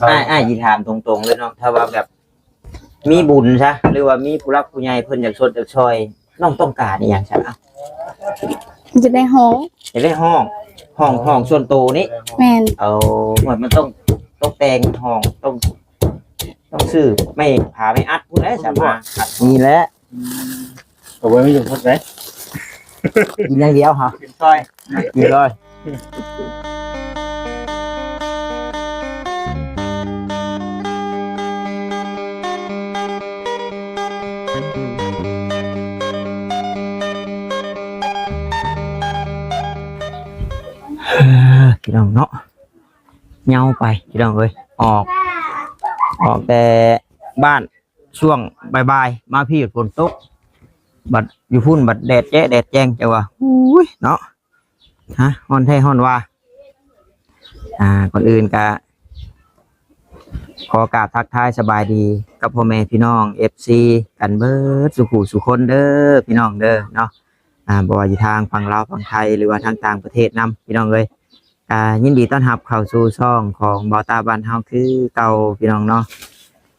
ອ້າຍ ອ້າຍຊິຖາມຕົງໆເລີຍເນາະ ຖ້າວ່າແບບມີບຸນຊະ ຫຼືວ່າມີຜູ້ຫຼັກຜູ້ໃຫຍ່ເພິ່ນຢາກຊົດຢາກຊ່ອຍ ນ້ອງຕ້ອງການອີ່ຫຍັງຊະ? ເອົ້າ ຢາກໄດ້ຫ້ອງ ຢາກໄດ້ຫ້ອງ ຫ້ອງ ຫ້ອງສ່ວນໂຕນີ້? ແມ່ນ. ເອົາ ມັນຕ້ອງຕົກແຕ່ງຫ້ອງ ຕ້ອງ ຕ້ອງຊື້ໄມ້ຜາໄມ້ອັດພຸ້ນແຫຼະ ສາມາດ ນີ້ແຫຼະ. ອືມ ກໍບໍ່ມີຫຍັງເຮັດໄດ໋ ກິນຢ່າງດຽວເຮົາ ກິນຊອຍ ກິນຊອຍ. ເອີ ພີ່ນ້ອງເນາະ ເຫຍົາໄປ ພີ່ນ້ອງເອີຍ ອອກ ອອກແຕ່ບ້ານ ຊ່ວງບ່າຍໆ ມາພີ້ຝົນຕົກ ບັດຢູ່ພຸ້ນບັດແດດແຈະແດດແຈ້ງ ຈັ່ງວ່າ ໂອ້ຍ ເນາະ ຮະ ຮ້ອນແທ້ຮ້ອນວ່າ. ອ່າ ກ່ອນອື່ນກະຂໍກາບທັກທາຍສະບາຍດີກັບພໍ່ແມ່ພີ່ນ້ອງ ເອັຟຊີ ກັນເບິດສູ່ຜູ້ສູ່ຄົນເດີ ພີ່ນ້ອງເດີເນາະ. ອ່າ ບໍ່ວ່າຢູ່ທາງຝັ່ງລາວຝັ່ງໄທ ຫຼືວ່າທາງຕ່າງປະເທດນຳ ພີ່ນ້ອງເອີຍ. ກະຍິນດີຕ້ອນຮັບເຂົ້າສູ່ຊ່ອງຂອງບ່າວຕ້າບ້ານເຮົາຄືເກົ່າ ພີ່ນ້ອງເນາະ.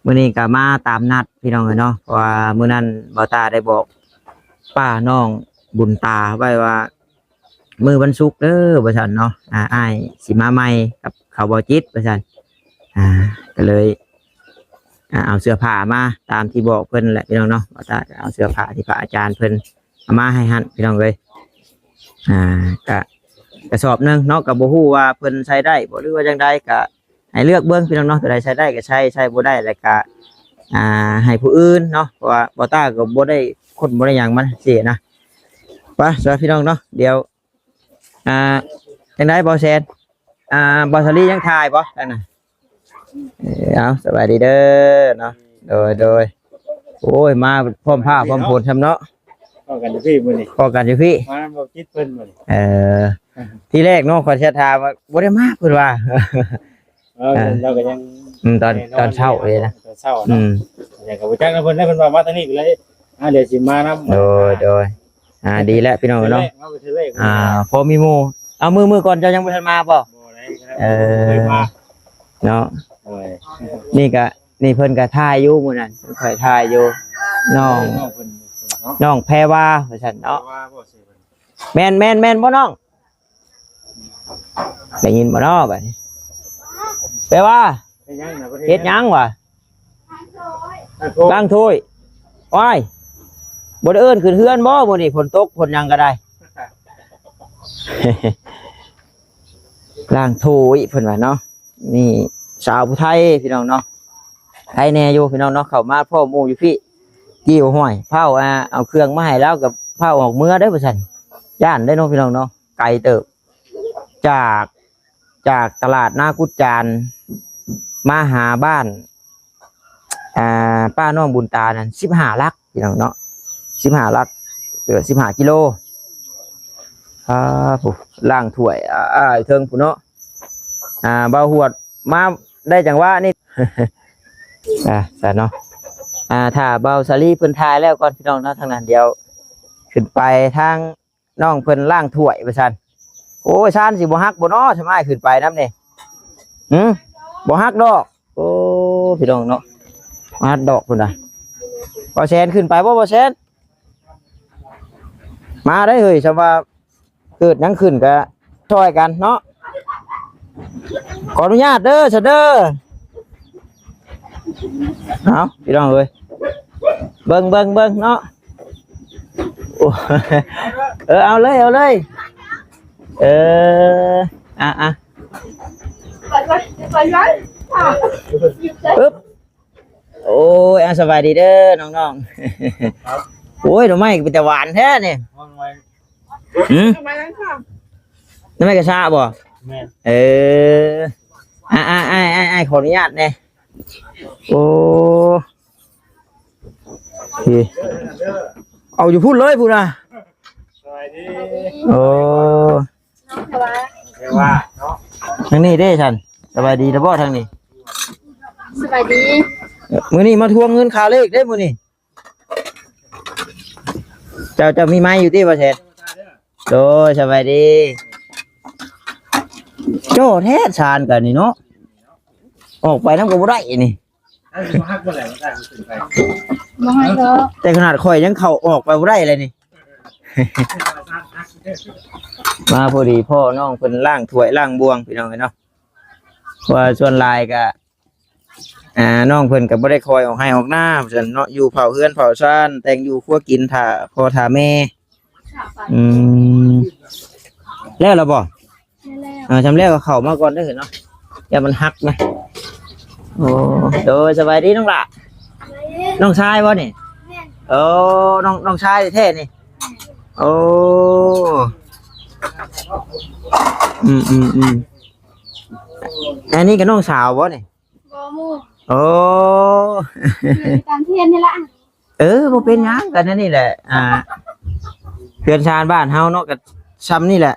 ມື້ນີ້ກະມາຕາມນັດ ພີ່ນ້ອງເອີຍເນາະ ເພາະວ່າມື້ນັ້ນບ່າວຕ້າໄດ້ບອກປ້ານ້ອງບຸນຕາໄວ້ວ່າ ມື້ວັນສຸກເດີ ວ່າຊັ້ນເນາະ ອາ ອ້າຍຊິມາໃໝ່ກັບເຂົາ ບໍ່ຈິດ ວ່າຊັ້ນ. ອາ ກໍເລີຍ ອາ ເອົາເສື້ອຜ້າມາຕາມທີ່ບອກເພິ່ນແຫຼະ ພີ່ນ້ອງເນາະ. ບ່າວຕ້າກໍເອົາເສື້ອຜ້າທີ່ພະອາຈານເພິ່ນ ເອົາມາໃຫ້ຫັ້ນ ພີ່ນ້ອງເອີຍ. ອ່າ ກະ ກະສອບໜຶ່ງເນາະ ກະບໍ່ຮູ້ວ່າເພິ່ນໃຊ້ໄດ້ບໍ່ ຫຼືວ່າຈັ່ງໃດ ກະໃຫ້ເລືອກເບິ່ງ ພີ່ນ້ອງເນາະ. ຕົວໃດໃຊ້ໄດ້ກະໃຊ້ ໃຊ້ບໍ່ໄດ້ແລ້ວກະ ອ່າ ໃຫ້ຜູ້ອື່ນເນາະ ເພາະວ່າບ່າວຕ້າກໍບໍ່ໄດ້ຄົ້ນບໍ່ໄດ້ຫຍັງມາຊີ້ນະ. ໄປຊະ ພີ່ນ້ອງເນາະ ດຽວ ອ່າ ຈັ່ງໃດ ບ່າວແສນ? ອ່າ ບ່າວສາລີຍັງຖ່າຍບໍ່ທາງນັ້ນ? ເອີ ເອົາ ສະບາຍດີເດີເນາະ. ໂດຍ ໂດຍ. ໂອ້ຍ ມາພ້ອມຟ້າພ້ອມຝົນຊ້ຳເນາະ. ພໍ້ກັນຢູ່ພີ້ມື້ນີ້ ພໍ້ກັນຢູ່ພີ້ ມານຳບໍ່ຈິດເພິ່ນມື້ນີ້. ເອີ ທີແລກເນາະ ຂ້ອຍຊິຖາມວ່າບໍ່ໄດ້ມາ ເພິ່ນວ່າ. ເອີ ເອີ ລາວກໍຍັງ ອືມ ຕອນ ແນ່ນອນ ຕອນເຊົ້າເດ້ນະ ຕອນເຊົ້າເນາະ. ອືມ ແຕ່ກໍບໍ່ຈັກນຳເພິ່ນ ເພິ່ນວ່າມາທາງນີ້ກໍເລີຍ ອ່າ ດຽວຊິມານຳ. ໂດຍ ໂດຍ. ອ່າ ດີແລ້ວພີ່ນ້ອງເນາະ ເທື່ອແລກເນາະ ເທື່ອແລກ ອ່າ ພໍມີໝູ່. ເອົາ ມື້ ມື້ກ່ອນເຈົ້າຍັງບໍ່ທັນມາບໍ່? ບໍ່ໄດ້ ເອີ ເຄີຍມາເນາະ. ໂດຍ ນີ້ກະ ນີ້ເພິ່ນກະຖ່າຍຢູ່ມື້ນັ້ນ ຂ້ອຍຖ່າຍຢູ່ ນ້ອງ ນ້ອງເພິ່ນເນາະ ນ້ອງແພວາວ່າຊັ້ນເນາະ. ແພວາບໍ່ຊື່ເພິ່ນ? ແມ່ນ ແມ່ນ ແມ່ນບໍ່ນ້ອງ? ໄດ້ຍິນບໍ່ເນາະບາດນີ້? ແປວ່າ ເຮັດຫຍັງນະ? ເຮັດຫຍັງວະ? ລ້າງຖ້ວຍ. ໂອ້ຍ ບໍ່ໄດ້ເອີ້ນຂຶ້ນເຮືອນບໍ່ມື້ນີ້? ຝົນຕົກຝົນຫຍັງກໍໄດ້ ລ້າງຖ້ວຍເພິ່ນວ່າເນາະ. ນີ້ສາວຜູ້ໄທພີ່ນ້ອງເນາະ ໄທແດ່ຢູ່ພີ່ນ້ອງເນາະ. ເຂົ້າມາພໍ້ໝູ່ຢູ່ພີ້ ກີ້ວ່າ ຫ້ວຍ ພ້າວ ອ່າ ເອົາເຄື່ອງມາໃຫ້ລາວກໍພ້າວອອກເມືອເດີວ່າຊັ້ນ. ຢ້ານເດ້ເນາະພີ່ນ້ອງເນາະ ໄກເຕີບ ຈາກ ຈາກຕະຫຼາດນາກຸດຈານມາຫາບ້ານ ອ່າ ປ້ານ້ອງບຸນຕານັ້ນ ສິບຫ້າຫຼັກພີ່ນ້ອງເນາະ ສິບຫ້າຫຼັກ ເກືອບສິບຫ້າກິໂລ. ອ່າ ຜູ້ລ້າງຖ້ວຍ ອ່າ ເທິງຜູ້ເນາະ. ອ່າ ບ່າວຫວດມາໄດ້ຈັງຫວະນີ້ ອ່າ ຊັ້ນເນາະ. ອ່າ ຖ້າບ່າວສາລີເພິ່ນຖ່າຍແລ້ວກ່ອນພີ່ນ້ອງເນາະ ທາງນັ້ນ ດຽວຂຶ້ນໄປທາງ ນ້ອງເພິ່ນລ້າງຖ້ວຍວ່າຊັ້ນ. ໂອ້ຍ ຊານຊິບໍ່ຫັກບໍ່ເນາະ ສະມາຍຂຶ້ນໄປນຳນີ້? ຫື ບໍ່ຫັກດອກ. ໂອ້ ພີ່ນ້ອງເນາະ ບໍ່ຫັກດອກພຸ້ນນະ. ບ່າວແສນຂຶ້ນໄປບໍ່ ບ່າວແສນ? ມາໄດ້ເຮີ້ຍ ສຳວ່າເກີດຫຍັງຂຶ້ນກະຊ່ອຍກັນເນາະ. ຂໍອະນຸຍາດເດີ ຊະເດີ. ເອົາ ພີ່ນ້ອງເອີຍ ເບິ່ງ ເບິ່ງ ເບິ່ງເນາະ. ໂອ້ ເອີ ເອົາເລີຍ ເອົາເລີຍ. ເອີ ອ່ະ ອ່ະ ປຶບ. ໂອ້ຍ ອ່ະ ສະບາຍດີເດີນ້ອງໆ. ໂອ້ຍ ໜໍ່ໄມ້ກໍເປັນຕາຫວານແທ້ນີ້. ຫື ໜໍ່ໄມ້ກະຊາບໍ່? ແມ່ນ. ເອີ ອ່າ ອ້າຍ ອ້າຍ ອ້າຍ ຂໍອະນຸຍາດແດ່. ໂອ້ ເອົາຢູ່ພຸ້ນເລີຍພຸ້ນນະ. ສະບາຍດີ. ໂອ້ ເທວາ ເທວາເນາະ. ທາງນີ້ເດ້ຊັ້ນ ສະບາຍດີແລ້ວບໍ່ທາງນີ້? ສະບາຍດີ. ມື້ນີ້ມາທວງເງິນຄ່າເລກເດ້ມື້ນີ້. ເຈົ້າ ເຈົ້າມີໄມ້ຢູ່ຕິ ບໍ່ແຊນ? ໂດຍ ສະບາຍດີ. ໂຈ້ແທ້ຊານກັນນີ້ເນາະ. ອອກໄປນຳກໍບໍ່ໄດ້ນີ້. ເອີ ບໍ່ຮັກບໍ່ແຫຼະ ບໍ່ໄດ້ ບໍ່ໃຫ້ດອກ. ແຕ່ຂະໜາດຂ້ອຍຍັງເຂົ້າອອກໄປບໍ່ໄດ້ເລີຍນີ້. ມາພໍດີພໍ່ນ້ອງເພິ່ນລ້າງຖ້ວຍລ້າງບ່ວງ ພີ່ນ້ອງເອີຍເນາະ. ເພາະວ່າສ່ວນຫຼາຍກະ ອ່າ ນ້ອງເພິ່ນກໍບໍ່ໄດ້ຄ່ອຍອອກໄຮ່ອອກນາ ວ່າຊັ້ນເນາະ, ຢູ່ເຝົ້າເຮືອນເຝົ້າຊານ ແຕ່ງຢູ່ຄົວກິນ ຖ້າພໍ່ຖ້າແມ່. ອືມ ແລ້ວລະບໍ່? ແລ້ວ ເອີ ຊ່ຳແລ້ວກໍເຂົ້າມາກ່ອນເດີເນາະ ຢ່າມັນຫັກນະ. ໂອ້ ໂດຍ ສະບາຍດີນ້ອງຫຼ້າ. ນ້ອງຊາຍບໍ່ນີ້? ແມ່ນ. ໂອ້ ນ້ອງ ນ້ອງຊາຍແທ້ໆນີ້. ໂອ້ ອືມໆໆ ອັນນີ້ກໍນ້ອງສາວບໍ່ນີ້? ບໍ່ ໝູ່. ໂອ້ ຢູ່ຕາມທຽນນີ້ລະ. ເອີ ບໍ່ເປັນຫຍັງ ກໍແນວນີ້ແຫຼະ ອ່າ ເຮືອນຊານບ້ານເຮົາເນາະ ກໍຊ່ຳນີ້ແຫຼະ.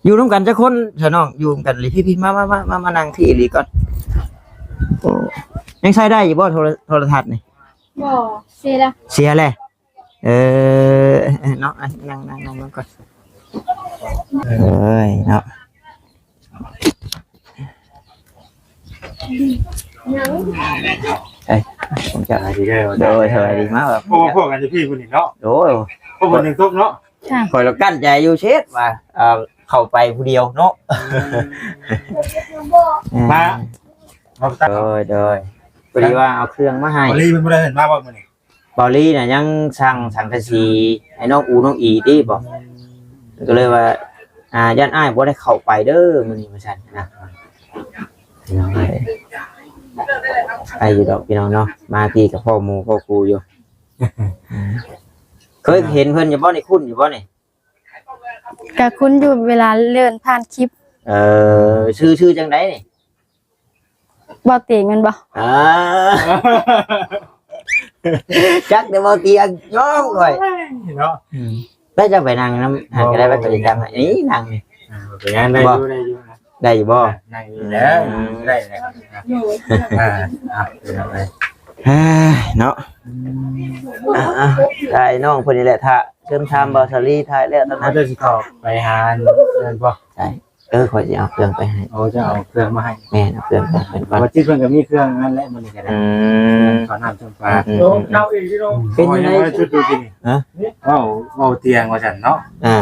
ຢູ່ນຳກັນຈັກຄົນຊະນ້ອງ? ຢູ່ນຳກັນອີ່ຫຼີ ພີ່ໆ ມາ ມາ ມາ ມາ ມານັ່ງທີ່ອີ່ຫຼີກ່ອນ. ໂອ້ ຍັງໃຊ້ໄດ້ຢູ່ບໍ່ໂທລະ ໂທລະທັດນີ້? ບໍ່ ເສຍແລ້ວ ເສຍແລ້ວ. ເອີ ເນາະ ນັ່ງ ນັ່ງ ນັ່ງລົງກ່ອນ. ເອີຍ ເນາະ ເອີຍ ສະບາຍດີເດີ. ໂດຍ ສະບາຍດີ ມາແບບ ໂອ້ ພໍ້ກັນຢູ່ພີ້ມື້ນີ້ເນາະ. ໂດຍ ໂອ້ ຝົນຍັງຕົກເນາະ. ຂ້ອຍລະກັ້ນໃຈຢູ່ເຊັດວ່າ ເອີ ເຂົ້າໄປຜູ້ດຽວເນາະ. ອືມ ມາ ໂດຍ ໂດຍ ພໍດີວ່າເອົາເຄື່ອງມາໃຫ້. ພໍດີເພິ່ນບໍ່ໄດ້ເຫັນມາບໍ່ມື້ນີ້? ເບົາລີນະຍັງສັ່ງສັງກະສີໃຫ້ນ້ອງອູນ້ອງອີຕິບໍ ກໍເລີຍວ່າ ອ່າ ຢ້ານອ້າຍບໍ່ໄດ້ເຂົ້າໄປເດີມື້ນີ້ວ່າຊັ້ນນະ. ໄປຢູ່ດອກພີ່ນ້ອງເນາະ ມາພີ້ກັບພໍ່ໝູ່ພໍ່ຄູຢູ່. ເຄີຍເຫັນເພິ່ນຢູ່ບໍ່ນີ້? ຄຸ້ນຢູ່ບໍ່ນີ້? ກະຄຸ້ນຢູ່ ເວລາເລື່ອນຜ່ານຄລິບ. ເອີ ຊື່ ຊື່ຈັ່ງໃດນີ້? ເບົາຕຽງແມ່ນບໍ່? ເອີ ຈັກແຕ່ເບົາຕຽງ ຍອມຂ້ອຍເນາະ. ອືມ ໄປ ເຈົ້າໄປນັ່ງນຳຫັ້ນກໍໄດ້. ໄປ ໄປຈັບໃຫ້ ນີ້ນັ່ງນີ້. ອ່າ ໄປ ໄດ້ຢູ່ ໄດ້ຢູ່ ໄດ້ຢູ່ບໍ່? ນັ່ງນີ້ແຫຼະ ອືມ ໄດ້ແຫຼະ. ອ່າ ເອົາໄປ ເອີຍ ເນາະ. ອ່າ ໄດ້ ນ້ອງເພິ່ນນີ້ແຫຼະ ຖ້າເຊີນຖາມເບົາສາລີ ຖ້າແລ້ວເທົ່ານັ້ນ ເຮົາຈະຊິເຂົ້າໄປຫານັ້ນບໍ່? ໃຊ່ ເອີ ຂ້ອຍຊິເອົາເຄື່ອງໄປໃຫ້. ໂອ້ ຈະເອົາເຄື່ອງມາໃຫ້. ແມ່ນ ເອົາເຄື່ອງໄປໃຫ້ເພິ່ນກ່ອນ. ວ່າຈິດເພິ່ນກໍມີເຄື່ອງນັ້ນແຫຼະ ມື້ນີ້ກໍໄດ້. ອືມ ເຂົ້ານ້ຳຈຳປາ. ອືມ ເປັນຈັ່ງໃດ ເວົ້າ ເວົ້າຕຽງວ່າຊັ້ນເນາະ. ອ່າ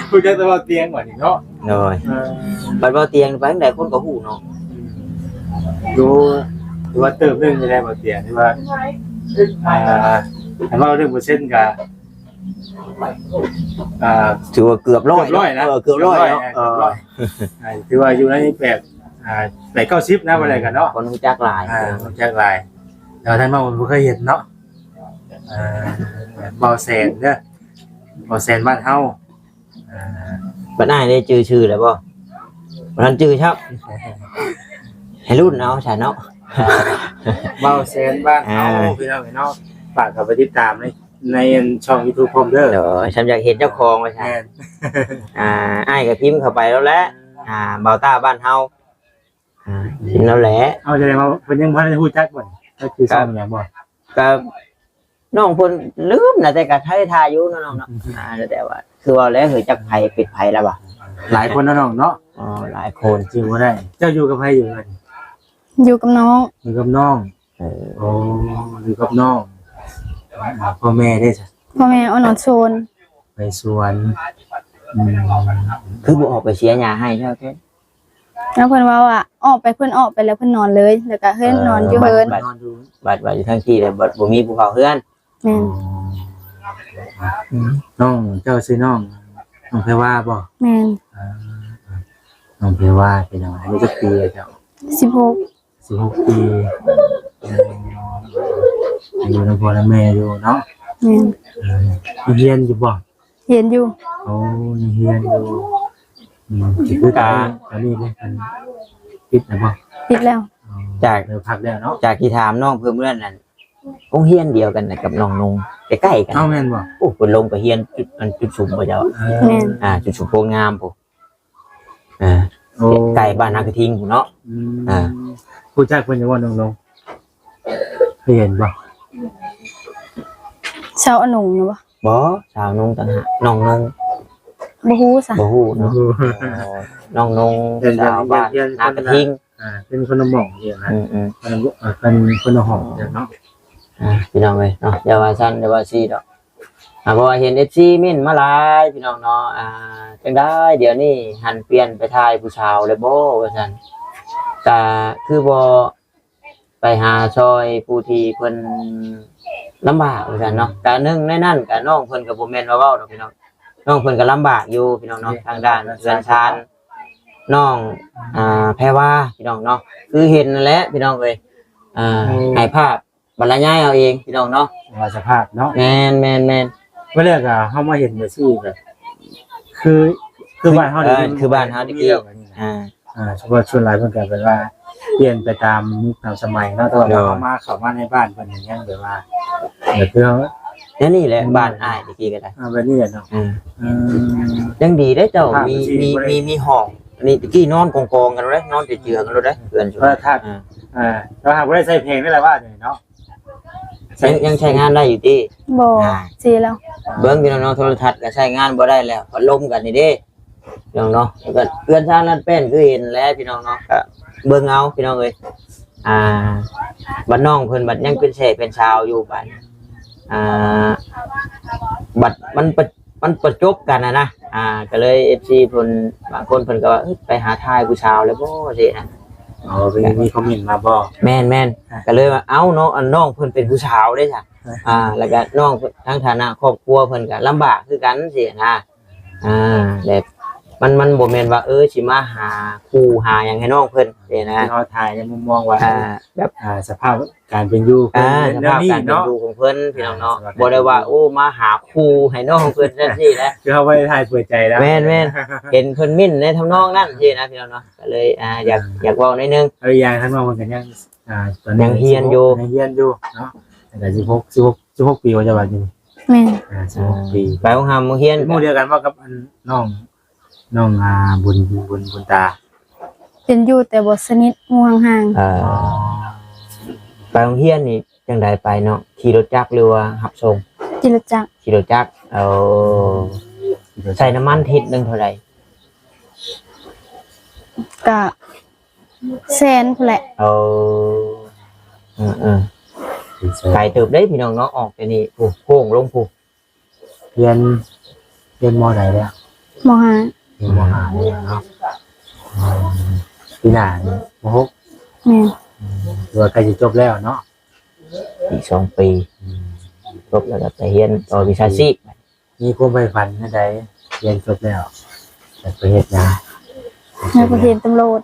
ຮູ້ຈັກແຕ່ເວົ້າຕຽງວ່ານີ້ເນາະ. ໂດຍ ເອີ ບັດເວົ້າຕຽງໄປທາງໃດຄົນກໍຮູ້ເນາະ. ອືມ ຢູ່ ຖືວ່າເຕີບໜຶ່ງໄດ້ເວົ້າຕຽງ ຖືວ່າ ອ່າ ຄັນເວົ້າເລື່ອງເປີເຊັນກໍ ອ່າ ຖືວ່າເກືອບຮ້ອຍ ເກືອບຮ້ອຍນະ. ເອີ ເກືອບຮ້ອຍເນາະ. ເອີ ເກືອບຮ້ອຍ ເອີ ຖືວ່າຢູ່ໃນແບບ ອ່າ ແປດເກົ້າສິບນະ ວ່າໄດ້ກັນເນາະ. ຄົນຮູ້ຈັກຫຼາຍ ອ່າ ຮູ້ຈັກຫຼາຍ ແຕ່ວ່າທ່ານເວົ້າບໍ່ເຄີຍເຫັນເນາະ. ເອີ ເບົາແສນເດີ ເບົາແສນບ້ານເຮົາ. ອ່າ ບັດອ້າຍໄດ້ຈື່ຊື່ແລ້ວບໍ່? ບໍ່ທັນຈື່ຊ້ຳ ໃຫ້ລຸ້ນເອົາຊະເນາະ. ເບົາແສນບ້ານເຮົາ ອ່າ ພີ່ນ້ອງເນາະ. ຝາກເຂົ້າໄປຕິດຕາມໃນ ໃນຊ່ອງຢູທູບພ້ອມເດີ. ໂດຍ ຊ່ຳຢາກເຫັນເຈົ້າຂອງວ່າຊັ້ນ. ແມ່ນ ອ່າ ອ້າຍກໍພິມເຂົ້າໄປແລ້ວແຫຼະ. ອ່າ ເບົາຕ້າບ້ານເຮົາ. ອ່າ ເຫັນແລ້ວແຫຼະ. ເອົາ ສະແດງວ່າເພິ່ນຍັງບໍ່ທັນໄດ້ຮູ້ຈັກບໍ່? ກໍຄືຊ່ອງຫຍັງບໍ່? ກໍນ້ອງເພິ່ນລືມນະ ແຕ່ກໍໄທຖ້າຢູ່ເນາະນ້ອງເນາະ. ອ່າ ແຕ່ວ່າຄືວ່າແລ້ວ ເຮີຍ ຈັກໃຜເປັນໃຜລະວະ. ຫຼາຍຄົນເນາະນ້ອງເນາະ. ອໍ ຫຼາຍຄົນ ຈື່ບໍ່ໄດ້. ເຈົ້າຢູ່ກັບໃຜຢູ່ເຮືອນ? ຢູ່ກັບນ້ອງ. ຢູ່ກັບນ້ອງ. ເອີ ໂອ້ ຢູ່ກັບນ້ອງ. ພໍ່ແມ່ເດ້ຊະ? ພໍ່ແມ່ອອກນອນສວນ. ໄປສວນ. ອືມ ຄືບໍ່ອອກໄປເສຍຫຍ້າໃຫ້ເຈົ້າແທ້? ແລ້ວເພິ່ນເວົ້າວ່າ ອອກໄປ ເພິ່ນອອກໄປແລ້ວເພິ່ນນອນເລີຍ ແລ້ວກໍເພິ່ນນອນຢູ່ເຮືອນ. ບັດ ບັດວ່າຢູ່ທາງທີ່ແລ້ວ ບັດບໍ່ມີຜູ້ເຝົ້າເຮືອນ. ແມ່ນ. ອໍ ອືມ ນ້ອງເຈົ້າຊື່ນ້ອງ ນ້ອງແພວາບໍ່? ແມ່ນ. ອ່າ ນ້ອງແພວາ ເປັນຫຍັງ ອາຍຸຈັກປີແລ້ວເຈົ້າ? ສິບຫົກ. ສິບຫົກປີ. ອືມ ຢູ່ນຳພໍ່ນຳແມ່ຢູ່ເນາະ. ແມ່ນ. ເອີ ຍັງຮຽນຢູ່ບໍ່? ຮຽນຢູ່. ໂອ້ ຍັງຮຽນຢູ່. ອືມ ຄືຕອນນີ້ເດ້ ເພິ່ນປິດແລ້ວບໍ່? ປິດແລ້ວ. ອໍ ຈາກ ເລີກພັກແລ້ວເນາະ. ຈາກທີ່ຖາມນ້ອງເພິ່ນມື້ນັ້ນ ໂຮງຮຽນດຽວກັນນະກັບນ້ອງນົງ ໃກ້ໆກັນ. ເອົາ ແມ່ນບໍ່? ໂອ້ ເພິ່ນລົງໄປຮຽນຈຸດ ອັນຈຸດສຸມບໍ່ເຈົ້າ? ແມ່ນ. ອ່າ ຈຸດສຸມໂພງາມພຸ້ນ. ອ່າ ໂອ້ ໃກ້ບ້ານນາກະທິງພຸ້ນເນາະ. ອືມ ອ່າ ຮູ້ຈັກເພິ່ນຢູ່ບໍ່ນ້ອງນົງ? ເຄີຍເຫັນບໍ່? ສາວອະໜຸງນະບໍ່? ບໍ່ ສາວນົງຕ່າງຫາກ ນ້ອງນົງ. ບໍ່ຮູ້ຊະ. ບໍ່ຮູ້ເນາະ. ບໍ່ຮູ້. ອໍ ນ້ອງນົງ ສາວບ້ານນາກະທິງ. ອ່າ ເປັນຄົນລະໝ່ອງຈັ່ງຊີ້ນະ ອືມໆ ຄົນລະ ເອີ ເປັນຄົນລະຫ້ອງຈັ່ງເນາະ ອ່າ ພີ່ນ້ອງເອີຍເນາະ ຢ່າວ່າຊັ້ນ ຢ່າວ່າຊີ້ດອກ ອ່າ ເພາະວ່າເຫັນເອັຟຊີເມັ້ນມາຫຼາຍ ພີ່ນ້ອງເນາະ ອ່າ ຈັ່ງໃດດຽວນີ້ຫັນປ່ຽນໄປຖ່າຍຜູ້ສາວແລ້ວບໍ່ ວ່າຊັ້ນ ກະຄືບໍ່ ໄປຫາຊ່ອຍຜູ້ທີ່ເພິ່ນລຳບາກວ່າຊັ້ນເນາະ ກະໜຶ່ງໃນນັ້ນກະນ້ອງເພິ່ນກະບໍ່ແມ່ນວ່າເວົ້າດອກພີ່ນ້ອງ ນ້ອງເພິ່ນກະລຳບາກຢູ່ພີ່ນ້ອງເນາະ ທາງດ້ານເຮືອນຊານນ້ອງ ອ່າ ແພວາພີ່ນ້ອງເນາະ ຄືເຫັນນັ້ນແຫຼະພີ່ນ້ອງເອີຍ ອ່າ ໃຫ້ພາບບັນລະຍາຍເອົາເອງພີ່ນ້ອງເນາະ ວ່າສະພາບເນາະ ແມ່ນໆໆ ເມື່ອແລກກະເຮົາມາເຫັນແບບຊີ້ແບບ ຄື ຄືບ້ານເຮົາ ເອີ ຄືບ້ານເຮົາແຕ່ກີ້ ອ່າ ອ່າ ສ່ວນ ສ່ວນຫຼາຍເພິ່ນກໍແບບວ່າປ່ຽນໄປຕາມຍຸກຕາມສະໄໝເນາະ ແຕ່ວ່າເຮົາມາ ເຂົ້າມາໃນບ້ານເພິ່ນນີ້ຍັງແບບວ່າ ແບບຄືເຮົາ ແນວນີ້ແຫຼະ ບ້ານອ້າຍແຕ່ກີ້ກໍໄດ້ ອ່າ ແບບນີ້ແຫຼະເນາະ ອືມ ອືມ ຍັງດີເດ້ເຈົ້າ ມີ ມີ ມີຫ້ອງ ອັນນີ້ແຕ່ກີ້ນອນກອງໆກັນເດ້ ນອນເຈື່ອນກັນເດ້ ເຮືອນ ໂທລະທັດ ອ່າ ອ່າ ແຕ່ວ່າບໍ່ໄດ້ໃສ່ແຜງນີ້ແຫຼະວ່າເນາະ ຍັງ ຍັງໃຊ້ງານໄດ້ຢູ່ຕິ? ບໍ່ ອ່າ ເສຍແລ້ວ ເບິ່ງພີ່ນ້ອງເນາະ ໂທລະທັດກໍໃຊ້ງານບໍ່ໄດ້ແລ້ວ ພັດລົມກໍນີ້ເດ້ ພີ່ນ້ອງເນາະ ແລ້ວກໍເຮືອນຊານລັດແປ້ນຄືເຫັນແຫຼະພີ່ນ້ອງເນາະ ກໍເບິ່ງເອົາພີ່ນ້ອງເອີຍ ອ່າ ບັດນ້ອງເພິ່ນບັດຍັງເປັນແຊເປັນຊາວຢູ່ ບັດ ອ່າ ບັດມັນປະ ມັນປະຈົບກັນນະນະ ອ່າ ກໍເລີຍເອັຟຊີເພິ່ນບາງຄົນເພິ່ນກໍວ່າ ເອີ ໄປຫາຖ່າຍຜູ້ສາວແລ້ວບໍ່ ຊີ້ນະ ອໍ ມີ ມີຄອມເມັນມາບອກ ແມ່ນໆ ອ່າ ກໍເລີຍວ່າ ເອົ້າ ນ້ອງ ອັນນ້ອງເພິ່ນເປັນຜູ້ສາວເດ້ຊະ ອ່າ ແລ້ວກໍນ້ອງທາງຖານະຄອບຄົວເພິ່ນກໍລຳບາກຄືກັນຊີ້ນະ ອ່າ ແບບມັນ ມັນບໍ່ແມ່ນວ່າ ເອີ ຊິມາຫາຄູ່ຫາຫຍັງໃຫ້ນ້ອງເພິ່ນຊີ້ນະ ທີ່ເຮົາຖ່າຍໃນມຸມມອງວ່າ ອ່າ ແບບ ອ່າ ສະພາບການເປັນຢູ່ ອ່າ ສະພາບການເປັນຢູ່ຂອງເພິ່ນ ພີ່ນ້ອງເນາະ ອ່າ ບໍ່ໄດ້ວ່າ ໂອ້ ມາຫາຄູ່ໃຫ້ນ້ອງເພິ່ນຈັ່ງຊີ້ນະ ຄືເຮົາບໍ່ໄດ້ຖ່າຍເປີດໃຈນະ ແມ່ນໆ ເຫັນເພິ່ນເມັ້ນໃນທຳນອງນັ້ນຊີ້ນະ ພີ່ນ້ອງເນາະ ກໍເລີຍ ອ່າ ຢາກ ອ່າ ຢາກເວົ້າໜ້ອຍໜຶ່ງ ເອີ ຢ່າງທາງນ້ອງເພິ່ນກໍຍັງ ອ່າ ຕອນນີ້ຍັງຮຽນຢູ່ ຍັງຮຽນຢູ່ເນາະ ອາຍຸສິບຫົກ ສິບຫົກ ສິບຫົກປີວ່າຈະວ່າຢູ່ ແມ່ນ ອ່າ ສິບຫົກປີ ໄປໂຮງຮ່ຳໂຮງຮຽນ ເປັນໝູ່ດຽວກັນບໍ່ກັບ ອັນ ນ້ອງ ນ້ອງ ອ່າ ບຸນ ບຸນ ບຸນຕາ ເປັນຢູ່ແຕ່ບໍ່ສະໜິດ ໝູ່ຫ່າງໆ ເອີ ອໍ ໄປໂຮງຮຽນນີ້ຈັ່ງໃດໄປເນາະ ຂີ່ລົດຈັກ ຫຼືວ່າຮັບສົ່ງ? ຂີ່ລົດຈັກ ຂີ່ລົດຈັກ ເອີ ໃຊ້ນ້ຳມັນທິດໜຶ່ງເທົ່າໃດ? ກະແສນພຸ້ນແຫຼະ ເອີ ເອີໆ ເປັນແສນ ໄກເຕີບເດ້ພີ່ນ້ອງເນາະ ອອກແຕ່ນີ້ ໂອ້ ໂຄ້ງລົງພຸ້ນ ຮຽນ ຮຽນ ມໍໃດແລ້ວ? ມໍຫ້າ ຮຽນ ມໍຫ້າ ແລ້ວເນາະ ອືມ ປີໜ້ານີ້ ມໍຫົກ ແມ່ນ ອືມ ຖືວ່າໃກ້ຈະຈົບແລ້ວເນາະ ອີກສອງປີ ອືມ ຈົບແລ້ວກໍໄປຮຽນຕໍ່ວິຊາຊີບ ມີຄວາມໃຝ່ຝັນແນວໃດ? ຮຽນຈົບແລ້ວ ຢາກໄປເຮັດຫຍັງ? ຢາກໄປເປັນຕຳຫຼວດ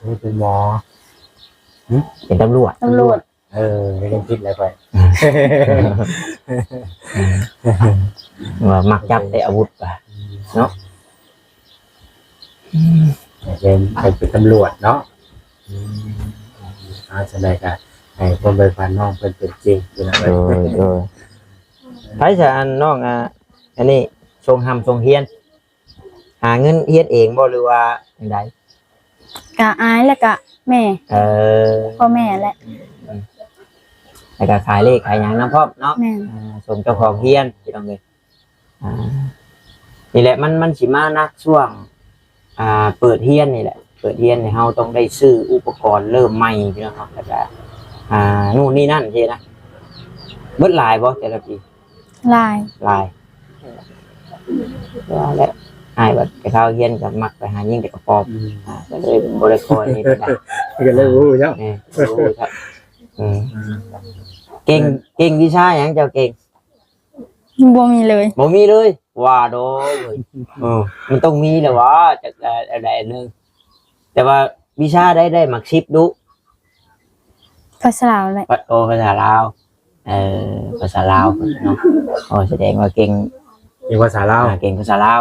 ຢາກເປັນໝໍ ຫຶ? ເປັນຕຳຫຼວດ ຕຳຫຼວດ ເອີ ໄດ້ຍິນຜິດແລ້ວຂ້ອຍ ວ່າມັກຈັບແຕ່ອາວຸດວ່າ ເນາະ ອືມ ຢາກເປັນ ຢາກເປັນຕຳຫຼວດເນາະ ອືມ ເອົາ ຈັ່ງໃດກໍໃຫ້ຄວາມໃຝ່ຝັນນ້ອງເພິ່ນເປັນຈິງ ພີ່ນ້ອງເອີຍ ໂດຍ ໂດຍ ໃຜສະ ອັນນ້ອງ ອ່າ ອັນນີ້ ສົ່ງຮ່ຳສົ່ງຮຽນ ຫາເງິນຮຽນເອງບໍ່ ຫຼືວ່າຈັ່ງໃດ? ກະອ້າຍ ແລ້ວກະແມ່ ເອີ ພໍ່ແມ່ແຫຼະ ອືມ ແລ້ວກະຂາຍເລກຂາຍຫຍັງນຳພ້ອມເນາະ ແມ່ນ ອ່າ ສົ່ງເຈົ້າຂອງຮຽນ ພີ່ນ້ອງເອີຍ ອ່າ ນີ້ແຫຼະ ມັນ ມັນຊິມາໜັກຊ່ວງ ອ່າ ເປີດຮຽນນີ້ແຫຼະ ເປີດຮຽນນີ້ເຮົາຕ້ອງໄດ້ຊື້ອຸປະກອນເລີ່ມໃໝ່ ພີ່ນ້ອງເນາະ ແລ້ວກະ ອ່າ ໂນ່ນນີ້ນັ້ນຊີ້ນະ ເບິດຫຼາຍບໍ່ແຕ່ລະປີ? ຫຼາຍ ຫຼາຍ ວ່າແຫຼະ ອ້າຍວ່າແຕ່ເຂົາຮຽນກໍມັກໄປຫາຍິງແຕ່ກະປອມ ອືມ ອ່າ ກໍເລີຍບໍ່ໄດ້ຄ່ອຍນີ້ປານໃດ ກໍເລີຍບໍ່ຮູ້ເນາະ ເອີ ບໍ່ຮູ້ເນາະ ອືມ ອືມ ເກັ່ງ ເກັ່ງວິຊາຫຍັງເຈົ້າເກັ່ງ? ບໍ່ມີເລີຍ ບໍ່ມີເລີຍ ວ່າໂດຍ ເອີ ມັນຕ້ອງມີແຫຼະວ່າ ຈັກ ເອີ ອັນໃດອັນໜຶ່ງ ແຕ່ວ່າວິຊາໃດໄດ້ໝາກສິບດຸ? ພາສາລາວແຫຼະ ພາ ໂອ້ ພາສາລາວ ເອີ ພາສາລາວເນາະ ໂອ້ ສະແດງວ່າເກັ່ງ ເກັ່ງພາສາລາວ ອ່າ ເກັ່ງພາສາລາວ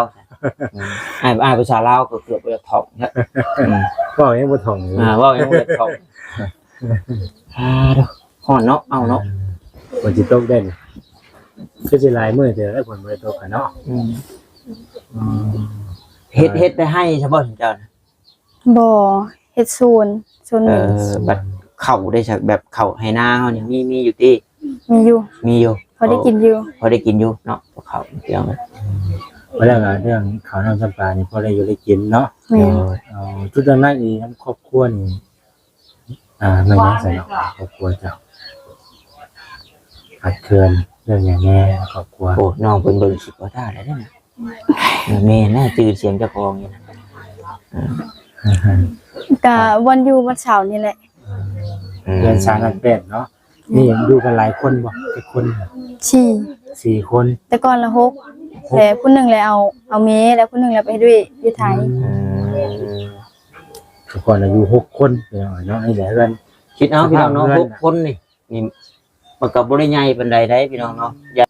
ອືມ ອ້າຍ ອ້າຍພາສາລາວກໍເກືອບບໍ່ໄດ້ທ່ອງ ອືມ ເວົ້າຍັງບໍ່ທ່ອງເລີຍ ອ່າ ເວົ້າຍັງບໍ່ໄດ້ທ່ອງ ອ່າ ຮ້ອນເນາະ ເອົາເນາະ ເອີ ຝົນຊິຕົກໄດ້ນີ້ ຄືຊິຫຼາຍມື້ເຕີບແລ້ວ ຝົນບໍ່ໄດ້ຕົກກັນເນາະ ອືມ ອືມ ເຮັດ ເຮັດແຕ່ໄຮ່ຊະບໍ່ເຈົ້ານະ? ບໍ່ ເຮັດສວນ ສວນ ເອີ ບັດເຂົ້າໄດ້ຊະ ແບບເຂົ້າໄຮ່ນາເຮົານີ້ ມີ ມີຢູ່ຕິ? ມີຢູ່ ມີຢູ່ ພໍໄດ້ກິນຢູ່ ພໍໄດ້ກິນຢູ່ເນາະ ພວກເຂົາ ພີ່ນ້ອງເອີຍ ແລ້ວກໍເລື່ອງເຂົ້ານ້ຳຊຳປານີ້ ພໍໄດ້ຢູ່ໄດ້ກິນເນາະ ແມ່ນ ໂດຍ ເອີ ຈຸດນັ້ນອີກ ຄອບຄົວນີ້ ອ່າ ແມ່ນຫຍັງຊັ້ນເນາະ ຄອບຄົວເຈົ້າຂາດເຂີນເລື່ອງຫຍັງແດ່ໃນຄອບຄົວ? ໂອ້ ນ້ອງເພິ່ນເບິ່ງຄລິບບໍ່ຕາໄດ້ເດ້ນະ. ເອີ ແມ່ນນະ ຈື່ສຽງເຈົ້າຂອງຢູ່ນະ. ເອີ ກະວັນຢູ່ວັນເສົານີ້ແຫຼະ. ອືມ ເຮືອນຊານນາແປ້ນເນາະ. ນີ້ຢູ່ກັນຫຼາຍຄົນບໍ່? ຈັກຄົນ? ສີ່ ສີ່ຄົນ. ແຕ່ກ່ອນລະຫົກ ຫົກ ແລະຜູ້ໜຶ່ງແລະເອົາ ເອົາເມ ແລະຜູ້ໜຶ່ງແລະໄປເຮັດວຽກຢູ່ໄທ. ອືມ ແຕ່ກ່ອນລະຢູ່ຫົກຄົນເນາະ. ນີ້ແຫຼະເຮືອນ ຄິດເອົາພີ່ນ້ອງເນາະ ຫົກຄົນນີ້ ນີ້ມັນກໍບໍ່ໄດ້ໃຫຍ່ປານໃດເດ້ພີ່ນ້ອງເນາະ.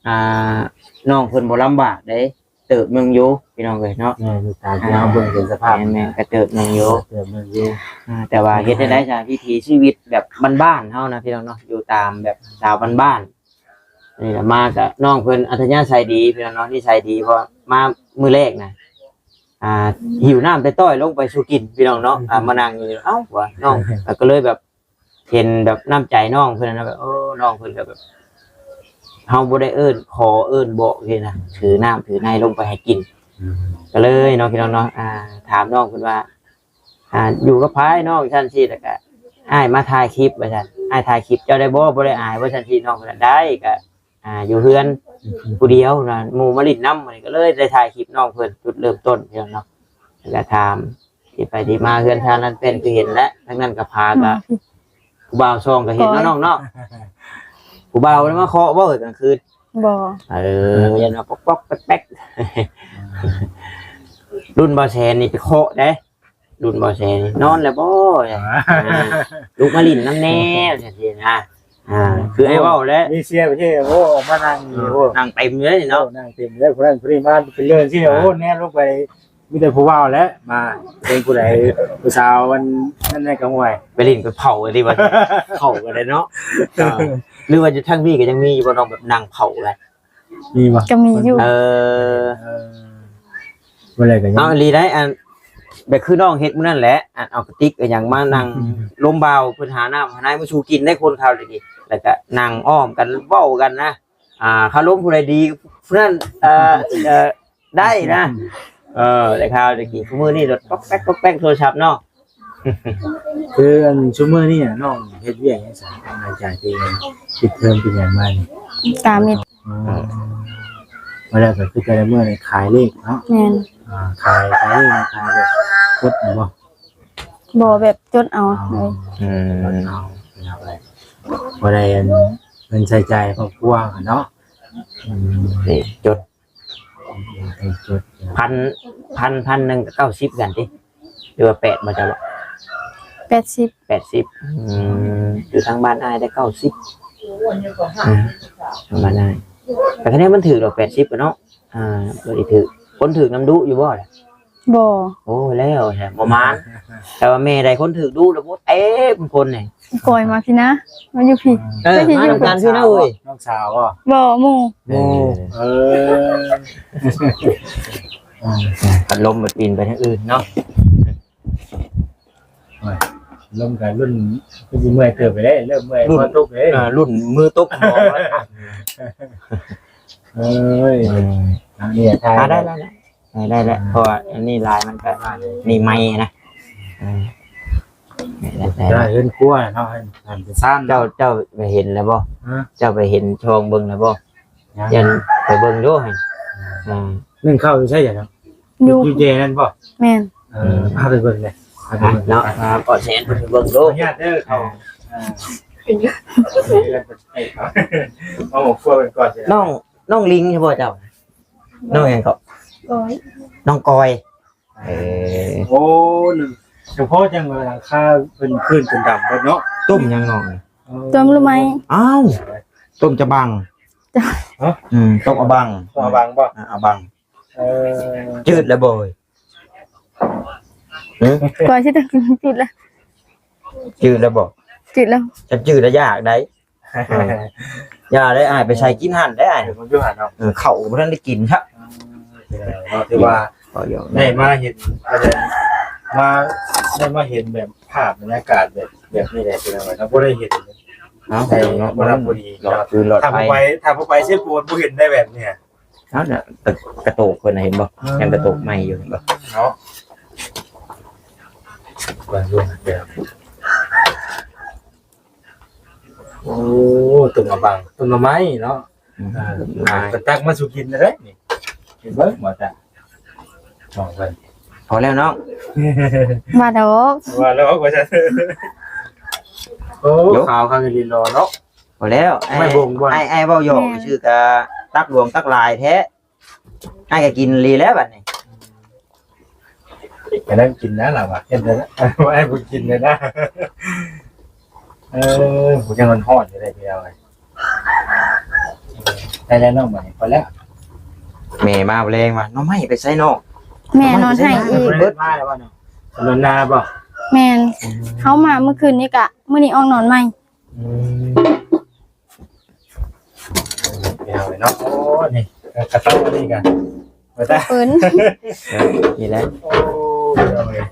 ອ່າ ນ້ອງເພິ່ນບໍ່ລຳບາກເດ້ ເຕີບໜຶ່ງຢູ່ພີ່ນ້ອງເອີຍເນາະ. ແມ່ນ ຕາມທີ່ເຮົາເບິ່ງເຫັນສະພາບ ແມ່ນໆ ກະເຕີບໜຶ່ງຢູ່ ເຕີບໜຶ່ງຢູ່. ອ່າ ແຕ່ວ່າເຮັດຈັ່ງໃດຊະ ວິຖີຊີວິດແບບບ້ານໆເຮົານະພີ່ນ້ອງເນາະ ຢູ່ຕາມແບບຊາວບ້ານໆ. ນີ້ລະມາກະນ້ອງເພິ່ນອັດທະຍາໄສດີພີ່ນ້ອງເນາະ ນິໄສດີ ເພາະວ່າມາມື້ແລກນະ ອ່າ ຫິ້ວນ້ຳແຕ່ຕ້ອຍລົງໄປສູ່ກິນພີ່ນ້ອງເນາະ. ອ່າ ມານັ່ງຢູ່ ເອົ້າ ວ່ານ້ອງ ກໍເລີຍແບບ ເຫັນແບບນ້ຳໃຈນ້ອງເພິ່ນນະ ແບບ ໂອ້ ນ້ອງເພິ່ນກໍແບບ ເຮົາບໍ່ໄດ້ເອີ້ນຂໍເອີ້ນບອກຊີ້ນະ ຖືນ້ຳຖືໃນລົງໄປໃຫ້ກິນ. ອືມ ກໍເລີຍເນາະ ພີ່ນ້ອງເນາະ ອ່າ ຖາມນ້ອງເພິ່ນວ່າ ອ່າ ຢູ່ກັບໃຜນ້ອງ ຊັ້ນຊີ້ ແລ້ວກໍ ອ້າຍມາຖ່າຍຄລິບວ່າຊັ້ນ ອ້າຍຖ່າຍຄລິບເຈົ້າໄດ້ບໍ່ ບໍ່ໄດ້ອາຍບໍ່ ຊັ້ນຊີ້. ນ້ອງເພິ່ນວ່າ ໄດ້ ກໍ ອ່າ ຢູ່ເຮືອນ ອືມ ຜູ້ດຽວນະ ໝູ່ມາຫຼິ້ນນຳ ກໍເລີຍໄດ້ຖ່າຍຄລິບນ້ອງເພິ່ນ ຈຸດເລີ່ມຕົ້ນ ພີ່ນ້ອງເນາະ. ແລ້ວກໍຖາມທີ່ໄປທີ່ມາເຮືອນຊານນາແປ້ນ ຄືເຫັນແຫຼະ ທາງນັ້ນກໍພາກໍ ອືມ ຜູ້ບ່າວຊ່ອງກໍເຫັນເນາະນ້ອງເນາະ. ຜູ້ບ່າວໄດ້ມາເຄາະບໍ່ກາງຄືນ? ບໍ່. ເອີ ຢ້ານວ່າປອກໆແປັກໆ. ລຸ້ນບໍ່ແສນນີ້ໄປເຄາະເດ້ ລຸ້ນບໍ່ແສນນີ້ ນອນແລ້ວບໍ່? ອ່າ ລຸກມາຫຼິ້ນນຳແດ່ ຈັ່ງຊີ້ນະ. ອ່າ ຄືໃຫ້ເວົ້າແຫຼະ ມີເຊຍປະເທດ ໂອ້ ອອກມານັ່ງຢູ່ ເອີ ໂອ້ ນັ່ງເຕັມເລີຍເນາະ ໂອ້ ນັ່ງເຕັມເລີຍ. ຜູ້ນັ້ນຜູ້ນີ້ມາເປັນເລື່ອງຊີ້ນະ ອ່າ ໂອ້ ແນມລົງໄປ ມີແຕ່ຜູ້ບ່າວແຫຼະມາ ເປັນຜູ້ໃດ ຜູ້ສາວອັນນັ້ນແຫຼະກໍຫ່ວຍ ໄປຫຼິ້ນໄປເຜົາອັນນີ້ວ່າ ເຜົາກັນໄດ້ເນາະ. ເອີ ຫຼືວ່າຢູ່ທາງນີ້ກໍຍັງມີຢູ່ບໍ່ນ້ອງ ແບບນັ່ງເຜົາກັນ? ມີບໍ່? ກໍມີຢູ່. ເອີ ເອີ ບໍ່ໄດ້ກໍຍັງ ເອົາອີ່ຫຼີໄດ໋ ອັນ ແບບຄືນ້ອງເຮັດມື້ນັ້ນແຫຼະ ອັນເອົາກະຕິກເອົາຫຍັງມານັ່ງ ອືມ ລົມບ່າວເພິ່ນຫານ້ຳຫາໃນມາສູ່ກິນໄດ້ ຄົນເຂົາເດ ແລ້ວກໍນັ່ງອ້ອມກັນເວົ້າກັນນະ. ອ່າ ຄາລົມຜູ້ໃດດີຜູ້ນັ້ນ ເອີ ເອີ ໄດ້ນະ. ເອີ ແຕ່ຄາວແຕ່ກີ້ ຊຸມື້ນີ້ໂລດ ປອກແປັກ ປອກແປັກໂທລະສັບເນາະ. ຄືອັນຊຸມື້ນີ້ນ້ອງເຮັດວຽກຫຍັງຊະ ຫຼັງຈາກທີ່ປິດເທີມປິດຫຍັງມານີ້? ກາມິດ. ອໍ ມາແລ້ວກໍຄືແຕ່ລະມື້ນີ້ຂາຍເລກເນາະ? ແມ່ນ. ອ່າ ຂາຍ ຂາຍເລກ ຂາຍແບບກົດເອົາບໍ່? ບໍ່ ແບບຈົດເອົາ. ອໍ ເລີຍ. ອືມ ຈົດເອົາ ເປັນເອົາໄປ ພໍໄດ້ອັນເງິນໃຊ້ຈ່າຍຄອບຄົວເນາະ. ອືມ ເລກຈົດ ເລກຈົດ ພັນ ພັນ ພັນໜຶ່ງກໍເກົ້າສິບກັນຕິ ຫຼືວ່າແປດບໍ່ ເຈົ້າບໍ່? ແປດສິບ. ແປດສິບ. ອືມ ຢູ່ທາງບ້ານອ້າຍໄດ້ເກົ້າສິບ. ອືມ ທາງບ້ານອ້າຍ ແຕ່ຄະແນນມັນຖືກດອກ ແປດສິບ ເນາະ. ອ່າ ບໍ່ໄດ້ຖືກ ຄົນຖືກນຳດຸຢູ່ບໍ່ລະ? ບໍ່. ໂອ້ ແລ້ວແທ້ ບໍ່ມານ. ແຕ່ວ່າແມ່ໃດຄົນຖືກດຸລະ ໂອ້ ເຕັມຄົນນີ້ ກ່ອຍມາພີ້ນະ ມາຢູ່ພີ້. ເອີ ມານຳກັນພີ້ນະເອີຍ. ນ້ອງສາວບໍ່? ບໍ່ ໝູ່. ໝູ່. ເອີ ເອີ ພັດລົມມັນປິ່ນໄປທາງອື່ນເນາະ. ໂອ້ຍ ລົມກັນລຸ້ນ ຄືຊິເມື່ອຍເຕີບໄປເດ້ ເລີ່ມເມື່ອຍ ລຸ້ນ ຄອຕົກເດ້. ອ່າ ລຸ້ນມືຕົກໝໍ. ເອີຍ ເອີ ອັນນີ້ຖ່າຍ ອ່າ ໄດ້ ໄດ້ ໄດ້ ໄດ້ແລ້ວ ອ່າ ເພາະວ່າອັນນີ້ລາຍມັນກໍ ອ່າ ນີ້ໃໝ່ນະ. ເອີ ໄດ້ ໄດ້ ໄດ້ ເຮືອນຄົວເນາະ ເຮືອນຊານເນາະ. ເຈົ້າ ເຈົ້າໄປເຫັນແລ້ວບໍ່? ຮະ? ເຈົ້າໄປເຫັນຊ່ອງເບິ່ງແລ້ວບໍ່? ຍັງ ຢ້ານໄປເບິ່ງດູຫັ້ນ. ອ່າ ໜຶ້ງເຂົ້າຢູ່ໃສເນາະ? ຢູ່ ຢູ່ເຈນັ້ນບໍ່? ແມ່ນ. ເອີ ອືມ ພາໄປເບິ່ງແດ່ ພາໄປເບິ່ງເນາະ. ອ່າ ຂໍແຊນເພິ່ນໄປເບິ່ງດູ ອະນຸຍາດເດີເຂົ້າ. ອ່າ ເອົາຄອບຄົວເພິ່ນກ່ອນ. ນ້ອງ ນ້ອງລິງໃຊ່ບໍ່ເຈົ້າ? ນ້ອງຫຍັງເກາະ? ກອຍ. ນ້ອງກອຍ. ເອີ ໂອ້ ສະເພາະຈັ່ງວ່າຫຼັງຄາເພິ່ນ ພື້ນເພິ່ນດຳເບິດເນາະ. ຕົ້ມຫຍັງນ້ອງ? ເອີ ຕົ້ມໜໍ່ໄມ້. ອ້າວ ຕົ້ມຈະບັງ. ຮະ? ອືມ ຕົ້ມອະບັງ. ອະບັງບໍ່? ອ່າ ອະບັງ. ເອີ ຈືດແລ້ວບໍ່ເອີຍ? ຫື? ກວ່າຊິໄດ້ຈືດແລ້ວ. ຈືດແລ້ວບໍ່? ຈືດແລ້ວ. ຄັນຈືດແລ້ວຢາກໄດ໋. ເອີ ຢ່າໄດ້ອ້າຍ ໄປໃສ່ກິນຫັ້ນໄດ້ອ້າຍ. ເອີ ເຂົ້າກໍບໍ່ທັນໄດ້ກິນຊະ. ເອີ ຖືວ່າ ເວົ້າຢອກ ໄດ້ມາເຫັນ ມາ ໄດ້ມາເຫັນແບບພາບບັນຍາກາດແບບ ແບບນີ້ແຫຼະ ພີ່ນ້ອງເອີຍ ເຮົາບໍ່ໄດ້ເຫັນ. ເອົ້າ ໄດ້ ເນາະ ບໍ່ໄດ້ພໍດີເນາະ ຄືລອດໄຟ. ຖ້າບໍ່ໄປ ຖ້າບໍ່ໄປເຊໂປນ ບໍ່ເຫັນໄດ້ແບບນີ້. ເອົານະ ກະ ກະໂຕກເພິ່ນນະ ເຫັນບໍ່? ເອີ ຍັງກະໂຕກໃໝ່ຢູ່ ເຫັນບໍ່? ເນາະ. ມາບັງຕົ້ນໜໍ່ໄມ້ເນາະ. ອືມ ອ່າ ເພິ່ນຕັກມາສູ່ກິນເດ້ນີ້ ກິນເບິ່ງບໍ່ຕາ ສອງຄົນ ພໍແລ້ວເນາະ. ວ່າດອກ ວ່າດອກວ່າຊັ້ນ. ໂອ້ ໂຍ ຂາວຄັກອີ່ຫຼີ ຫຼໍ່ເນາະ. ພໍແລ້ວ ໄອ້ ໄອ້ບົງບໍ່ ໄອ້ ໄອ້ເວົ້າຫຍອກ ແມ່ນ ຊື່ກະຕັກຫຼວງຕັກຫຼາຍແທ້. ອ້າຍກໍກິນອີ່ຫຼີແລ້ວບັດນີ້. ກະໄດ້ກິນນະລາວວ່າ ເຮັດໄດ້ນະ ໃຫ້ຜູ້ກິນໄດ້ນະ. ເອີ ຜູ້ຍັງຮ້ອນໆຢູ່ເດ້ພີ່ນ້ອງເອີຍ. ໄດ້ແລ້ວເນາະ ບັດນີ້ ພໍແລ້ວ. ແມ່ມາແລງວ່າ ໜໍ່ໄມ້ໄປໃສນ້ອງ? ແມ່ນອນໄຫ້ອີກ. ເບິດມາແລ້ວບໍ່ນ້ອງ? ນອນນາບໍ່? ແມ່ນ. ອືມ ເຮົາມາມື້ຄືນນີ້ກະ ມື້ນີ້ອອກນອນໃໝ່. ອືມ ພີ່ນ້ອງເອີຍເນາະ. ໂອ້ ນີ້ກະ ກະເຕົ້າອັນນີ້ກະ ວ່າແຕ່ ເປັນ ເອີ ນີ້ແຫຼະ. ໂອ້ ພີ່ນ້ອງເອີຍ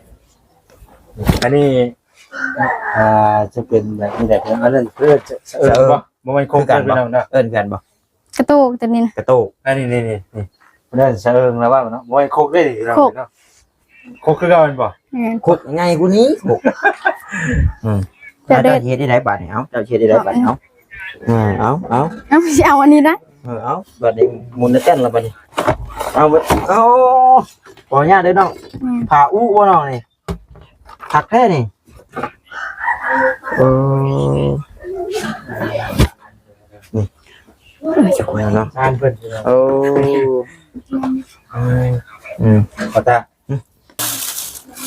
ອັນນີ້ ອ່າ ຈະເປັນແບບນີ້ແຫຼະ. ອັນນັ້ນເພິ່ນສະເອີງບໍ່? ບໍ່ແມ່ນຄົກເດີພີ່ນ້ອງເດີ. ເອີ້ນຄືກັນບໍ່? ກະໂຕກ ໂຕນີ້ນະ ກະໂຕກ. ອັນນີ້ ນີ້ ນີ້ ນີ້ ເພິ່ນເອີ້ນສະເອີງລະວ່າເນາະ. ບໍ່ແມ່ນຄົກເດ້ນີ້ພີ່ນ້ອງເນາະ. ຄົກຄືເກົ່າແມ່ນບໍ່? ແມ່ນ. ຄົກໃຫຍ່ກວ່ານີ້ຄົກ. ອືມ ເຈົ້າເຮັດໄດ້ບາດນີ້. ເອົາ ເຈົ້າເຮັດໄດ້ບາດນີ້. ເອົາ ເອີ ເອົາ ເອົາ ເອົາ ຊິເອົາອັນນີ້ນະ. ເອີ ເອົາ ບາດນີ້ໝູນແຕ່ນລະບາດນີ້. ເອົາ ເອົາ ຂໍອະນຸຍາດເດີນ້ອງ. ອືມ ຜ້າອຸບໍ່ນ້ອງນີ້? ຄັກແທ້ນີ້. ເອີ ນີ້ ເອີ ຈັກແນວເນາະ ຊານເພິ່ນ. ໂອ້ ອືມ ອືມ ຂໍຕາ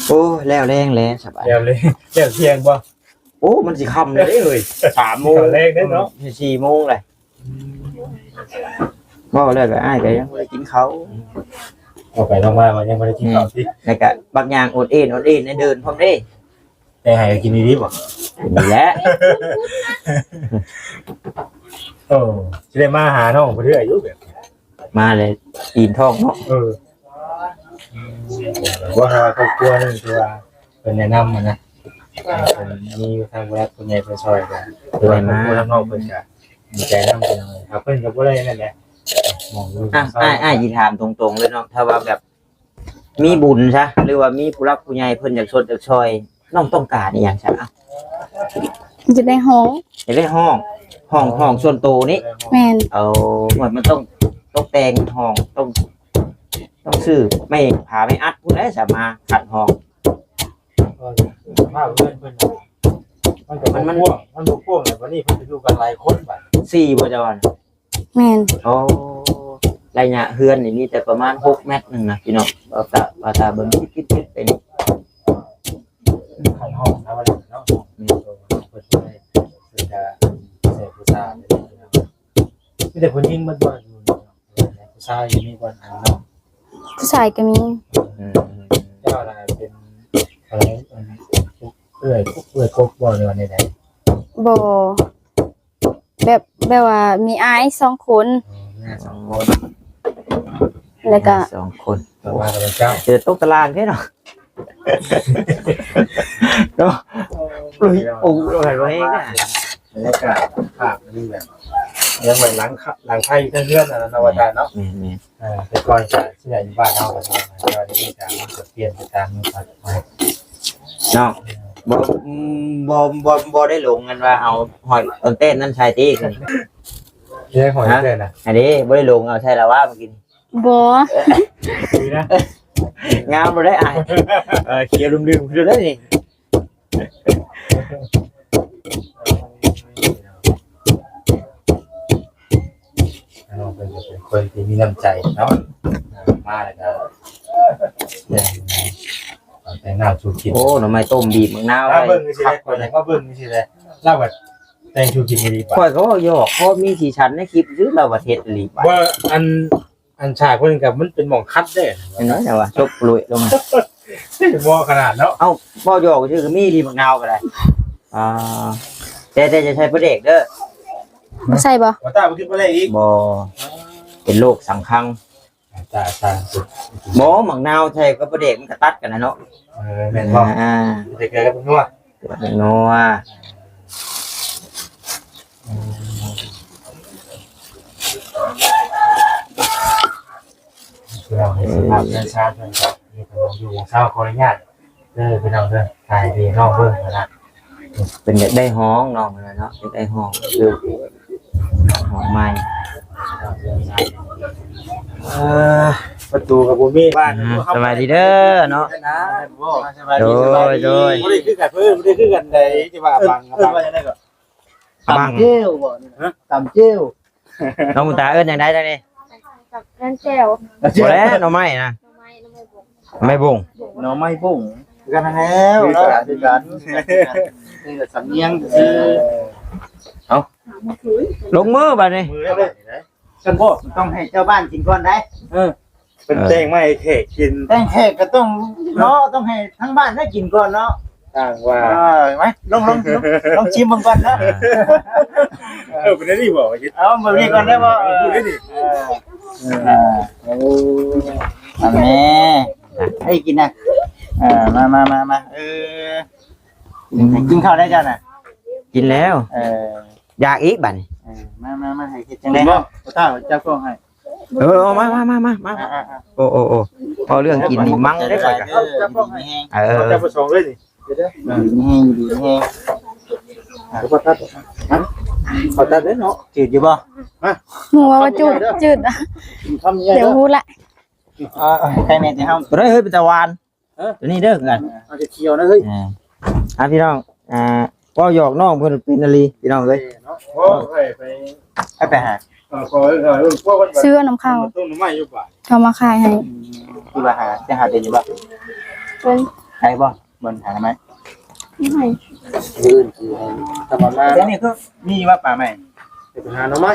ໂອ້ ແລ້ວແລງແລ້ວ ສະບາຍ. ແລ້ວແລງ ແລ້ວທ່ຽງບໍ່? ໂອ້ ມັນຊິຄ່ຳແລ້ວເດ້ເຮີ້ຍ ສາມໂມງ ຕອນແລງເດ້ເນາະ ອືມ ສີ່ໂມງແລ້ວ. ເວົ້າແລ້ວກໍ ອ້າຍກໍຍັງບໍ່ໄດ້ກິນເຂົ້າ. ອອກໄປນອກມາກໍຍັງບໍ່ໄດ້ກິນເຂົ້າຕິ. ແມ່ນ. ແລ້ວກໍບັກຍ່າງໂອດເອນໂອດເອນໃນເດີ່ນພ້ອມເດ້. ແຕ່ໃຫ້ກໍກິນດີໆບໍ່? ກິນດີແຫຼະ. ໂອ້ ຊິໄດ້ມາຫານ້ອງເພິ່ນເທື່ອຢູ່ແບບ ມາແລ້ວອີ່ມທ້ອງເນາະ. ເອີ ບໍ່ຫາຄອບຄົວໜຶ່ງທີ່ວ່າເພິ່ນແນະນຳຫັ້ນນະ ເພິ່ນມີທາງຜູ້ຫຼັກຜູ້ໃຫຍ່ເພິ່ນຊ່ອຍກໍ ໄດ້ມາ ຄອບຄົວທາງນ້ອງເພິ່ນກໍດີໃຈນຳ. ເພິ່ນກໍບໍ່ໄດ້ນັ້ນແຫຼະ ມອງຢູ່. ອ້າຍ ອ້າຍຊິຖາມຕົງໆເລີຍເນາະ ຖ້າວ່າແບບ ມີບຸນຊະ ຫຼືວ່າມີຜູ້ຫຼັກຜູ້ໃຫຍ່ເພິ່ນຢາກຊົດຢາກຊ່ອຍ ນ້ອງຕ້ອງການອີ່ຫຍັງຊະ? ຢາກໄດ້ຫ້ອງ ຢາກໄດ້ຫ້ອງ ຫ້ອງ ຫ້ອງສ່ວນໂຕນີ້. ແມ່ນ. ເອົາ ມັນຕ້ອງຕົກແຕ່ງຫ້ອງ ຕ້ອງ ຕ້ອງຊື້ໄມ້ຜາໄມ້ອັດພຸ້ນແຫຼະ ສາມາດຂັດຫ້ອງ. ສະພາບເຮືອນເພິ່ນ ມັນກໍ ມັນ ມັນ ມັນບໍ່ກວ້າງ ມັນບໍ່ກວ້າງ ແລ້ວບັດນີ້ເພິ່ນກໍຢູ່ກັນຫຼາຍຄົນບັດ ສີ່ບໍ່ເຈົ້າວ່າ? ແມ່ນ. ໂອ້ ໄລຍະເຮືອນນີ້ມີແຕ່ປະມານຫົກແມັດໜຶ່ງນະພີ່ນ້ອງ. ວ່າຕາ ວ່າຕາເບິ່ງຕິດໆໄປນີ້ ຄັນຫ້ອງນະວ່າເນາະ. ແມ່ນ. ເພິ່ນກໍໄດ້ ເພິ່ນກະໃສ່ຜູ້ຊາຍ ມີແຕ່ຜູ້ຍິງໝົດບໍ່ຢູ່ນີ້ເນາະ? ຜູ້ຊາຍມີບໍ່ອັນເນາະ? ຜູ້ຊາຍກໍມີ. ອືມ ເຈົ້າລະເປັນ ອັນ ເອື້ອຍ ເອື້ອຍກົກບໍ່ ຫຼືວ່າແນວໃດ? ບໍ່. ແບບ ແບບວ່າມີອ້າຍສອງຄົນ. ອໍ ມີອ້າຍສອງຄົນ ແລ້ວກໍ ມີອ້າຍສອງຄົນ. ໂອ້ ເຈົ້າ ເຈົ້າຕົກຕາລາງແທ້ເນາະ ເນາະ. ໂອ້ຍ ໂອ້ຍ ບໍ່ແຮງນະ. ບັນຍາກາດພາບນີ້ແບບ ຍັງເໝືອນຫຼັງ ຫຼັງໄຟຢູ່ເທິງເຮືອນນັ້ນນະ ວ່າຕາເນາະ. ແມ່ນໆ. ເອີ ແຕ່ກ່ອນກະຊິໄດ້ຢູ່ບ້ານເຮົາກໍ ແຕ່ວ່າດຽວນີ້ກະມັນກໍປ່ຽນໄປຕາມ ເນາະ. ບໍ່ ບໍ່ ບໍ່ ບໍ່ໄດ້ລົງອັນວ່າເອົາຫອຍຕົ້ນແຕນນັ້ນໃສ່ຕິ. ເດ້ຫອຍແຕນນະ ອັນນີ້ບໍ່ໄດ້ລົງເອົາໃສ່ລາວາເມື່ອກີ້ນີ້. ບໍ່ ດີນະ ງາມບໍ່ໄດ້ອ້າຍ. ເອີ ຂຽວລຶ້ມໆຢູ່ເດ້ນີ້. ນ້ອງເພິ່ນກໍເປັນຄົນທີ່ມີນ້ຳໃຈເນາະ ມາແລ້ວກໍແຕ່ງ ແຕ່ງນ້ຳສູ່ກິນ. ໂອ້ ໜໍ່ໄມ້ຕົ້ມ ບີບໝາກນາວ ມາເບິ່ງ ໄດ້ ຊິໄດ້ ຂ້ອຍມາເບິ່ງຊິໄດ້ ລາວວ່າແຕ່ງສູ່ກິນອີ່ຫຼີ. ຂ້ອຍກໍເວົ້າຫຍອກ ພໍມີສີສັນໃນຄລິບຊື່ ລາວວ່າເຮັດອີ່ຫຼີ. ບໍ່ ອັນ ອັນສາກເພິ່ນກໍມັນເປັນໝ່ອງຂັດເດ້ ເຫັນບໍ່? ແຕ່ວ່າຈົບລຸຍລົງ ບໍ່ຂະໜາດເນາະ. ເອົ້າ ເວົ້າຫຍອກຊື່ ກໍມີລີໝາກນາວກໍໄດ້. ອ່າ ແຕ່ ແຕ່ຢ່າໃສ່ປາແດກເດີ. ບໍ່ໃສ່ບໍ່? ບໍ່ຕ້າບໍ່ກິນປາແດກອີກ? ບໍ່ ເປັນໂລກສັງຄັງ. ຕາ ຕາ ບໍ່ ໝາກນາວໃສ່ກັບປາແດກມັນກໍຕັດກັນນະເນາະ. ເອີ ແມ່ນບໍ່? ອ່າ ໃສ່ເກືອກັບນົວ. ເກືອກັບນົວ. ພີ່ນ້ອງ ສະພາບເຮືອນຊານເພິ່ນກໍມີກຳລັງຢູ່ເຊົາ. ຂໍອະນຸຍາດເດີພີ່ນ້ອງເດີ ຖ່າຍໃຫ້ພີ່ນ້ອງເບິ່ງນະ. ເພິ່ນຢາກໄດ້ຫ້ອງນ້ອງເນາະ ຢາກໄດ້ຫ້ອງ ຄື ອອກໃໝ່ ເອີ ປະຕູກໍບໍ່ມີ ບ້ານ ອ່າ ສະບາຍດີເດີເນາະ ສະບາຍດີ ໂດຍ ສະບາຍດີ ໂດຍ ບໍ່ໄດ້ຄືກັນເພິ່ນ ບໍ່ໄດ້ຄືກັນໃດ ທີ່ວ່າບັງ ເອີ້ນວ່າຈັ່ງໃດກໍ ບັງ ຕຳແຈ່ວບໍ່? ຮະ? ຕຳແຈ່ວ ນ້ອງບຸນຕາເອີ້ນຈັ່ງໃດທາງນີ້? ກັບແກງແຈ່ວ ບໍ່ແລ້ວ ໜໍ່ໄມ້ນະ ໜໍ່ໄມ້ ໜໍ່ໄມ້ບົງ ໜໍ່ໄມ້ບົງ ໜໍ່ໄມ້ບົງ ຄືກັນຫັ້ນແຫຼ້ວເນາະ ຄືກັນ ຄືກັນ ຄືສຳນຽງຊື່ ເອົ້າ ລົງມືບາດນີ້ ມື້ແລ້ວເດ້ ຊັ້ນບໍ່ ຕ້ອງໃຫ້ເຈົ້າບ້ານກິນກ່ອນໄດ໋ ເອີ ເພິ່ນແຕ່ງມາໃຫ້ແຂກກິນ ແຕ່ງແຂກກໍຕ້ອງເນາະ ຕ້ອງໃຫ້ທັງບ້ານໄດ້ກິນກ່ອນເນາະ ຕ່າງວ່າ ເອີ ມາ ລອງ ລອງ ລອງ ລອງຊິມເບິ່ງກ່ອນເນາະ ເອີ ເປັນໄດ້ດີບໍ່? ເອົາ ເບິ່ງນີ້ກ່ອນໄດ້ບໍ່? ເອີ ເອີ ເອີ ເອີ ເອີ ເອີ ອັນນີ້ ໃຫ້ກິນນະ ເອີ ມາ ມາ ມາ ມາ ເອີ ກິນ ກິນເຂົ້າໄດ້ເຈົ້ານະ ກິນແລ້ວ ເອີ ຢາກອີກບາດນີ້ ເອີ ມາ ມາ ມາ ໃຫ້ເຮັດຈັ່ງໃດເນາະ ພໍ່ຕາເຈົ້າກໍໃຫ້ ເອີ ເອົາມາ ມາ ມາ ມາ ມາ ອ່າ ອ່າ ອ່າ ໂອ້ ໂອ້ ໂອ້ ເວົ້າເລື່ອງກິນນີ້ມັງເດ້ຂ້ອຍກະ ເອີ ເຈົ້າສອງເລີຍນີ້ ເອີ ດີແຮງ ດີແຮງ ອ່າ ຂໍຕັດ ຂໍຕັດເດ້ເນາະ ຈືດຢູ່ບໍ່? ຮະ ໝູວ່າຈືດ ຈືດ ກິນຄຳໃຫຍ່ ດຽວຮູ້ລະ ອ່າ ໃຄແນ່ແຕ່ເຮົາ ໂຕໃດເຮີ້ຍ ເປັນຕາຫວານ ເອີ ໂຕນີ້ເດີ ຄືກັນ ເອົາຂຽວນະເຮີ້ຍ ອ່າ ອ່າ ພີ່ນ້ອງ ອ່າ ເວົ້າຫຍອກນ້ອງເພິ່ນເປັນອີ່ຫຼີ ພີ່ນ້ອງເອີຍ ເນາະ ໂອ້ຍ ໄປ ໃຫ້ໄປຫາ ເອີ ຂໍ ເອີ ຊື້ເອົານຳເຂົາ ຕົ້ນໄມ້ຢູ່ປ່າ ເຂົາມາຂາຍໃຫ້ ອືມ ຄືວ່າຫາ ຈະຫາເປັນຢູ່ບໍ່? ເປັນ ໄດ້ບໍ່? ເບິ່ງຫາໄມ້ ນີ້ໃຫ້ ອື່ນຄືທຳມະດາ ແຕ່ນີ້ຄືມີວ່າປ່າໄມ້ ໄປຫາໜໍ່ໄມ້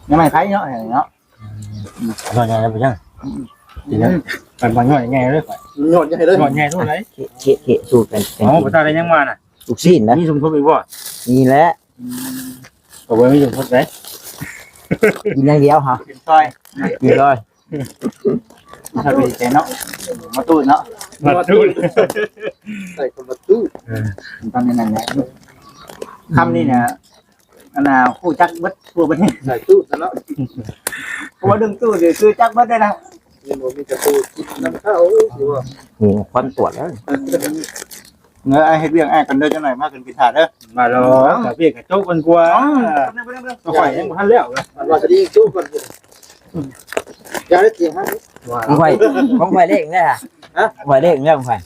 ໜໍ່ໄມ້ໄຜເນາະ ເນາະ ຍອດໃຫຍ່ໄປຍັງ ອືມ ໄປຍອດໃຫຍ່ເລີຍ ຍອດໃຫຍ່ເລີຍ ຍອດໃຫຍ່ເທົ່າໃດ ເຄ ເຄ ເຄ ສູ້ກັນ ເອົ້າ ບໍ່ທັນໄດ້ຫຍັງມານະ ລູກຊີ້ນນະ ມີສົມທົບອີກບໍ່? ມີແຫຼະ ອືມ ກໍບໍ່ມີສົມທົບເດ້ ກິນຢ່າງດຽວຫາ ກິນຊອຍ ກິນຊອຍ ຖ້າໄປແຕ່ເນາະ ມາຕູດເນາະ ມາຕູດ ໃສ່ຄຳວ່າຕູດ ເອີ ຕອນນີ້ນັ້ນແຫຼະ ຄຳນີ້ນະ ອັນນ່າ ຮູ້ຈັກເບິດທົ່ວປະເທດ ສາຍຕູ້ຊະເນາະ ເພາະວ່າເລື່ອງຕູ້ນີ້ຄືຈັກເບິດເດ້ລະ ຍັງບໍ່ມີກະຕູກິນນຳເຂົາຊິວ່າ ໂອ້ ຄວັນຕວດແລ້ວ ເອີ ອ້າຍເຮັດວຽກອ້າຍກ່ອນເດີ ຈັກໜ້ອຍມາຂຶ້ນກິນຖ້າເດີ ມາດອກ ກາເຟກະໂຈະກັນກວ່າ ຂ້ອຍຍັງບໍ່ທັນແລ້ວ ວ່າຊິໂຈະກ່ອນ ຢ່າໄດ້ຕຽງຫັ້ນ ຂອງຂ້ອຍ ຂອງຂ້ອຍເລກແລ້ວ ຮະ ຂອງຂ້ອຍເລກແລ້ວ ຂອງຂ້ອຍ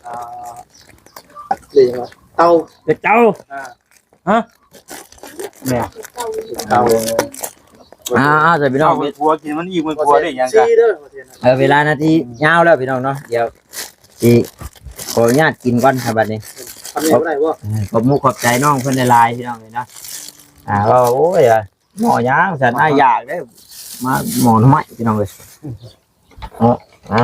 ອ່າ ເລກຫຍັງວະ ເຕົາ ເລກເຕົາ ອ່າ ຮະ ແມ່ນ ເອົາ ເອົາ ເອົາ ໃສ່ພີ່ນ້ອງ ເອົາໄປຄົວກິນ ມັນອີກ ມັນຄົວໄດ້ຫຍັງກະ ເອີ ເວລານາທີຍາວແລ້ວພີ່ນ້ອງເນາະ ດຽວຊິຂໍອະນຸຍາດກິນກ່ອນຄັບບັດນີ້ ເອີ ຂອບມຸກຂອບໃຈນ້ອງເພິ່ນຫຼາຍໆ ພີ່ນ້ອງເອີຍເນາະ ອ່າ ເວົ້າ ໂອ້ຍ ໝໍຫຍັງຊັ້ນ ອ້າຍຢາກເດ້ ມາໝໍໜໍ່ໄມ້ ພີ່ນ້ອງເອີຍ ເນາະ ອ່າ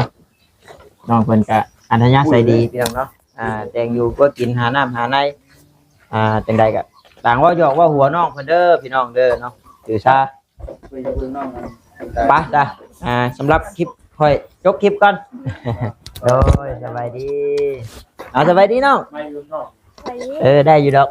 ນ້ອງເພິ່ນກະອັດທະຍາໄສດີ ພີ່ນ້ອງເນາະ ອ່າ ແຕ່ງຢູ່ກໍກິນ ຫານ້ຳຫາໃນ ອ່າ ຈັ່ງໃດກໍຕ່າງເວົ້າຫຍອກເວົ້າຫົວນ້ອງເພິ່ນເດີ ພີ່ນ້ອງເດີເນາະ ຖືຊາ ໄປຊະ ອ່າ ສຳລັບຄລິບຂ້ອຍຈົບຄລິບກ່ອນ ໂດຍ ສະບາຍດີ ເອົາ ສະບາຍດີນ້ອງ ເອີ ໄດ້ຢູ່ດອກ